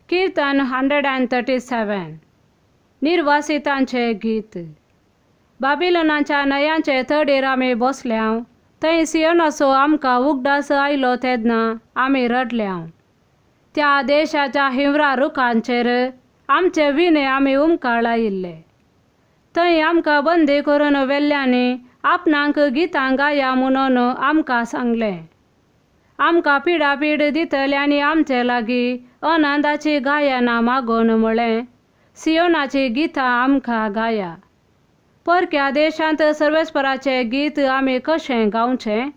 किर्तन 137. निर्वासितांचें गीत. बाबिलोनाच्या न्हंयांचे तडीर आमी बसल्यांव, थंय सियोनाचो आमकां उगडास आयलो तेन्ना आमी रडल्यांव. त्या देशाच्या हिंवरा रुखांचेर आमचे विणे आमी उमकाळायिल्ले. थंय आमकां बंदी करून व्हेल्ल्यांनी आपणाक गितां गाया म्हणून आमकां सांगलें. आमकां पिडापीड दितल्यांनी आमचे लागीं आनंदाची गायनां मागून म्हळें, सियोनाची गितां आमकां गाया. परक्या देशांत सर्वेस्पराचें गीत आमी कशें गावचें?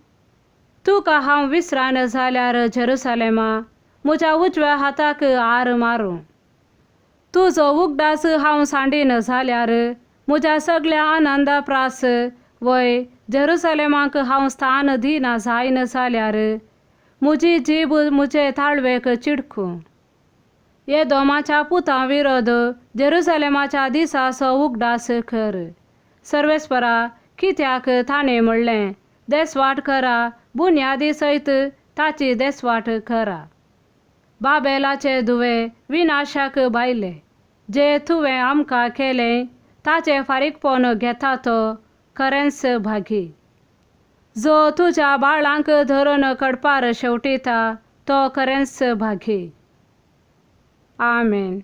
तुका हांव विसरान जाल्यार जेरुसलेमा, म्हज्या उजव्या हाताक आर मारूं. तुजो उगडास हांव सांडीन जाल्यार म्हज्या सगळ्या आनंदा प्रास, वय जेरुसलेमाक हांव स्थान दिना जायना जाल्यार म्हजी जीब म्हजे ताळवेक चिडकूं. येदोमाच्या पुतां विरोध जेरुसलेमाच्या दिसाचो उगडास कर. सर्वेस्परा, कित्याक ताणें म्हणलें, देसवाट करा, बुन्यादी सयत ताची देसवाट करा. बाबेलाचे धुवे विनाशाक भायले, जे तुवें आमकां केलें ताचें फारीकपण घेता तो खरेंच भागी. जो तुज्या बाळांक धरून कडपार शेवटिता तो खरेंच भागी. आमेन.